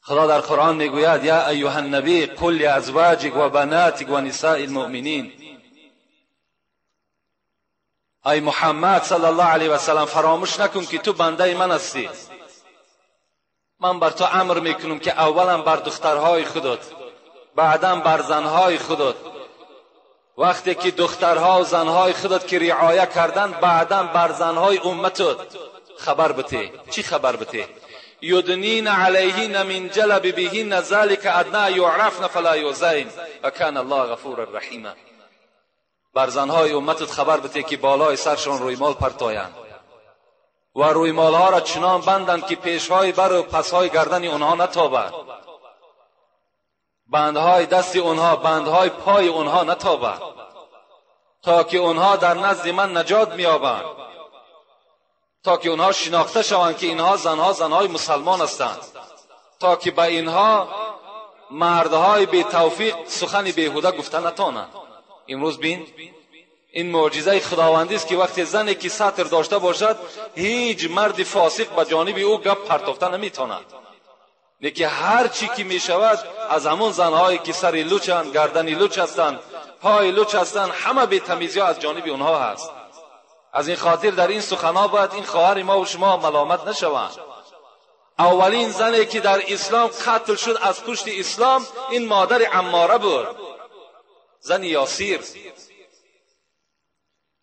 خدا در قرآن میگوید یا ایها النبی قل لازواجک و بناتک و نساء المؤمنین. ای محمد صلی الله علیه و سلم، فراموش نکن که تو بنده من هستی. من بر تو امر میکنم که اولا بر دخترهای خودت، بعدا بر زنهای خودت. وقتی که دخترها و زنهای خودت که رعایه کردن، بعدا بر زنهای امتت خبر بده. چی خبر بده؟ یدنین علیهن من جلابیبهن ذلک ادنی یعرفن فلا یؤذین و کان الله غفورا رحیما. بر زنهای امتت خبر بده که بالای سرشان رویمال پرتایند و رویمالها را چنان بندند که پیشهای بر و پسهای گردن آنها نتابد، بندهای دست آنها، بندهای پای آنها نتابد، تا که آنها در نزد من نجات می‌یابند، تا که آنها شناخته شوند که اینها زنها زنهای مسلمان هستند، تا که به اینها مردهای بی توفیق سخن بیهوده گفته نتوانند. امروز بین این معجزه خداوندی است که وقتی زنی که ستر داشته باشد، هیچ مرد فاسق به جانب او گپ پرتافته نمیتواند. لیکن هر چی که میشود از همون زنهایی که سر لوچند، گردن لوچ هستند، پای لوچ هستند، همه بی تمیزی از جانب اونها هست. از این خاطر در این سخنها باید این خواهر ما و شما ملامت نشوند. اولین زنی که در اسلام قتل شد از پشت اسلام، این مادر عماره بود، زن یاسیر.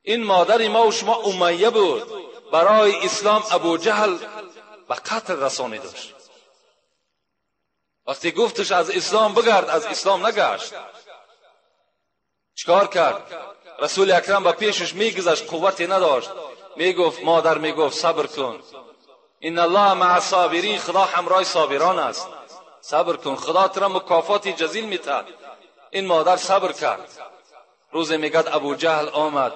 این مادر ما و شما امیه بود، برای اسلام ابو جهل به قتل رسانیدش. وقتی گفتش از اسلام بگرد، از اسلام نگشت. چیکار کرد؟ رسول اکرم به پیشش میگذشت، قوتی نداشت. میگفت مادر، میگفت صبر کن، ان الله مع الصابرین، خدا همراه صابران است، صبر کن، خدا تو را مکافات جزیل میتد. این مادر صبر کرد. روز میگد ابو جهل آمد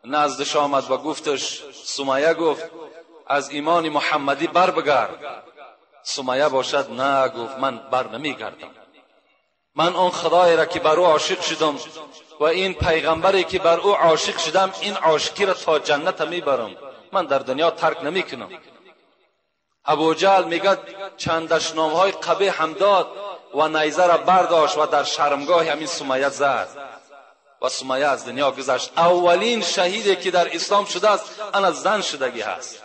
نزدش آمد و گفتش، سمیه گفت از ایمان محمدی بر بگرد. سمیه باشد نه، گفت من بر نمیگردم، من آن خدایی را که بر او عاشق شدم و این پیغمبری که بر او عاشق شدم، این عاشقی را تا جنت میبرم، من در دنیا ترک نمیکنم. ابو جهل میگد چند دشنامهای قبیح هم داد و نیزه را برداشت و در شرمگاه همین سمیه زد و سمیه از دنیا گذشت. اولین شهیدی که در اسلام شده است آن از زن شدگی هست.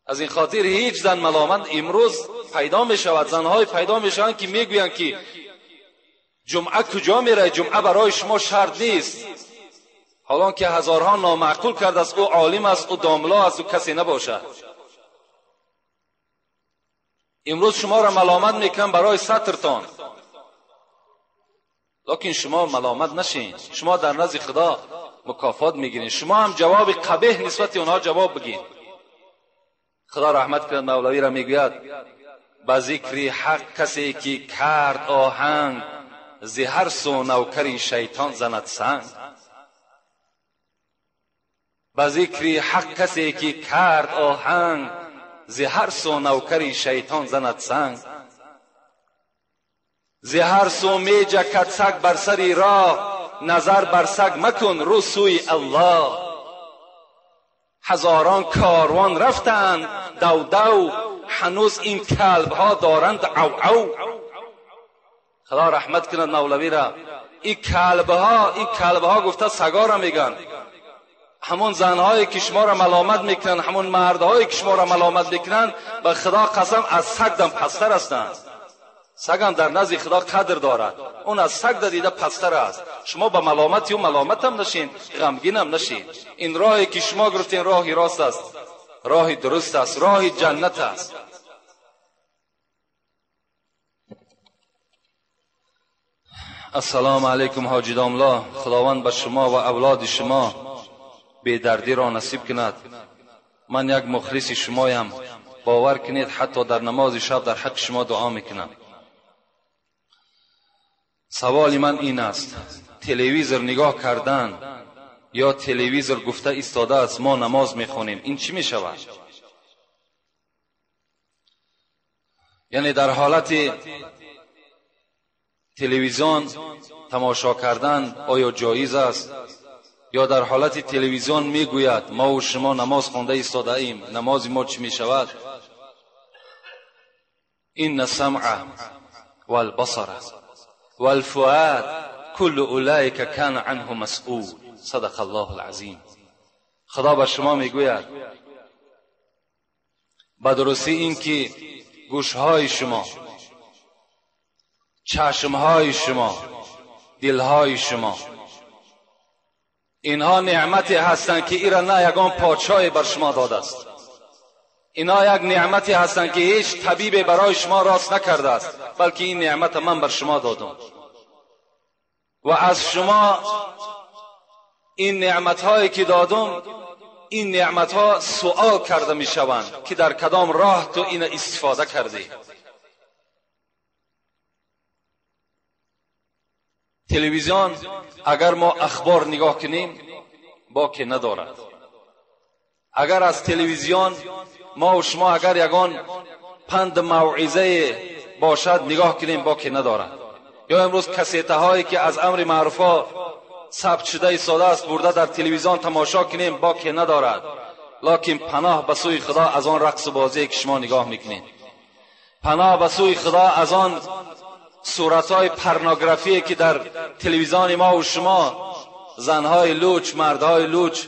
از این خاطر هیچ زن ملامت امروز پیدا می شود، زنهای پیدا می شوند که میگویند که جمعه کجا میره، جمعه برای شما شرط نیست، حالان که هزارها نامعقول کرده است، او عالم است، او داملا است، او کسی نباشد. امروز شما را ملامت میکنم برای سترتان، لکن شما ملامت نشین، شما در نزد خدا مکافات میگیرین، شما هم جواب قبیح نسبت اونها جواب بگین. خدا رحمت کند مولوی را میگوید به ذکر حق کسی که کرد آهنگ، ز هر سو نوکر شیطان زند سنگ. به ذکر حق کسی که کرد آهنگ، ز هر سو نوکر شیطان زند سنگ. ز هر سو می جکد سگ بر سر راه، نظر بر سگ مکن رو سوی الله. هزاران کاروان رفتند دو دو، هنوز این کلب ها دارند عو عو. خدا رحمت کند مولوی را. این کلب ها، این کلب ها گفته سگا را میگن، همون زنهایی که شما را ملامت میکنن، همون مردهایی که شما را ملامت میکنن، به خدا قسم از سگ دم پستر هستند. سگ هم در نزد خدا قدر دارد، اون از سگ دیده پستر است. شما به ملامت او ملامت هم نشین، غمگین هم نشین. این راهی که شما گرفتین راهی راست است، راهی درست است، راهی جنت است. السلام علیکم حاجی داملا، خداوند به شما و اولاد شما بیدردی را نصیب کند. من یک مخلص شمایم، باور کنید حتی در نماز شب در حق شما دعا میکنم. سوال من این است، تلویزیون نگاه کردن یا تلویزیون گفته ایستاده است ما نماز میخوانیم، این چی میشود؟ یعنی در حالت تلویزیون تماشا کردن آیا جایز است؟ یا در حالت تلویزیون میگوید ما و شما نماز خوانده ایستاده ایم، نماز ما چی میشود؟ ان السمع والبصر والفؤاد كل اولئک کان عنه مسئول. صدق الله العظیم. خدا به شما میگوید به درستی این که گوشهای شما، چشمهای شما، دلهای شما، اینها نعمتی هستند که ایرا نه یگان پادشاهی بر شما داده است. اینها یک نعمتی هستند که هیچ طبیب برای شما راست نکرده است، بلکه این نعمت من بر شما دادم و از شما این نعمتهایی که دادم، این نعمتها سؤال کرده می شوند که در کدام راه تو این استفاده کردی. تلویزیون اگر ما اخبار نگاه کنیم باکی ندارد. اگر از تلویزیون ما و شما اگر یگان پند موعظه باشد نگاه کنیم باکی ندارد. یا امروز کسیته هایی که از امر معروفا ثبت شده ایستاده است برده در تلویزیون تماشا کنیم باکی ندارد. لکن پناه به سوی خدا از آن رقص بازی که شما نگاه میکنید، پناه به سوی خدا از آن صورتهای پرنوگرافی که در تلویزیون ما و شما زنهای لوچ، مردهای لوچ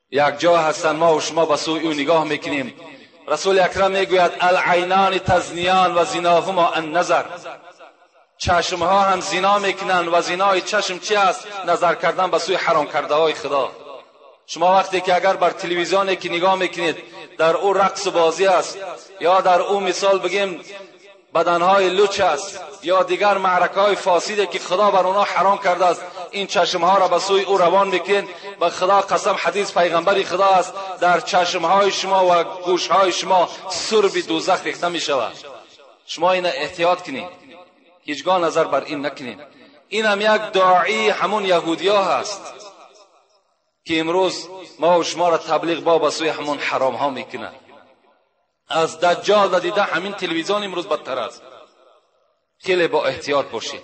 یک جا هستند، ما و شما به سوی او نگاه میکنیم. رسول اکرم میگوید العینان تزنیان و زناهما النظر. چشمها هم زنا میکنند و زنای چشم چی است؟ نظر کردن به سوی حرام کرده های خدا. شما وقتی که اگر بر تلویزیونی که نگاه میکنید در او رقص بازی است، یا در او مثال بگیم بدنهای لوچ است، یا دیگر معرکه های فاسده که خدا بر اونا حرام کرده است، این چشمها را به سوی او روان میکنید. به خدا قسم، حدیث پیغمبر خدا است، در چشمهای شما و گوشهای شما سرب دوزخ ریخته میشود. شما این احتیاط کنید، هیچگاه نظر بر این نکنید. این هم یک داعی همون یهودیا هست که امروز ما و شما را تبلیغ با به سوی همون حرام ها میکنه. از دجال دیده همین تلویزیون امروز بدتر است. خیلی با احتیاط باشید.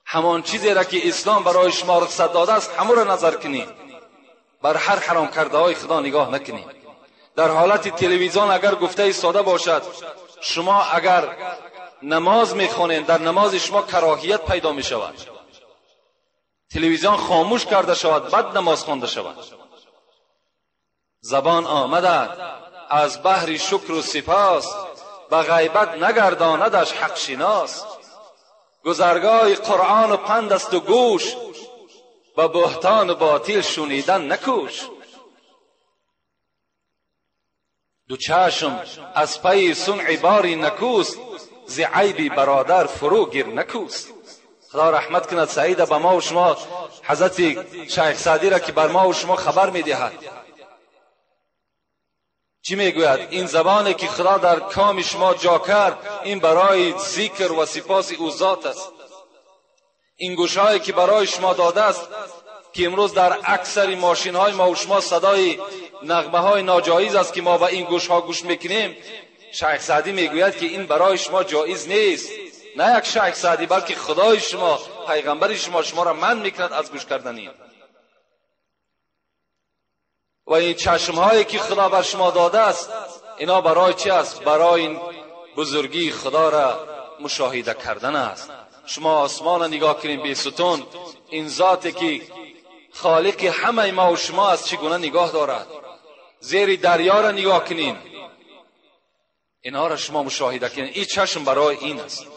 همان چیزی را که اسلام برای شما رخصت داده است همون را نظر کنید، بر هر حرام کرده های خدا نگاه نکنید. در حالت تلویزیون اگر گفته ایستاده باشد، شما اگر نماز میخوانید در نماز شما کراهیت پیدا میشود. تلویزیون خاموش کرده شود، بعد نماز خوانده شود. زبان آمده از بحر شکر و سپاس، به غیبت نگرداندش حق شناس. گذرگاه قرآن و پند است و گوش، به بهتان و باطل شنیدن نکوش. دو چشم از پی صنع باری نکوست، ز عیب برادر فرو گیر نکوست. خدا رحمت کند سعید به ما و شما، حضرت شیخ سعدی را که بر ما و شما خبر میدهد. چی میگوید؟ این زبانی که خدا در کام شما جا کرد، این برای ذکر و سپاس او ذات است. این گوشهایی که برای شما داده است که امروز در اکثر ماشین های ما و شما صدای نغمه های ناجایز است که ما به این گوش ها گوش میکنیم، شیخ سعدی میگوید که این برای شما جایز نیست. نه یک شیخ سعدی، بلکه خدای شما، پیغمبر شما، شما را منع میکند از گوش کردن این. و این چشم هایی که خدا بر شما داده است، اینا برای چی است؟ برای این بزرگی خدا را مشاهده کردن است. شما آسمان را نگاه کنید بی ستون، این ذاتی که خالق همه ما و شما است چگونه نگاه دارد. زیر دریا را نگاه کنین، اینها را شما مشاهده کنید. این چشم برای این است.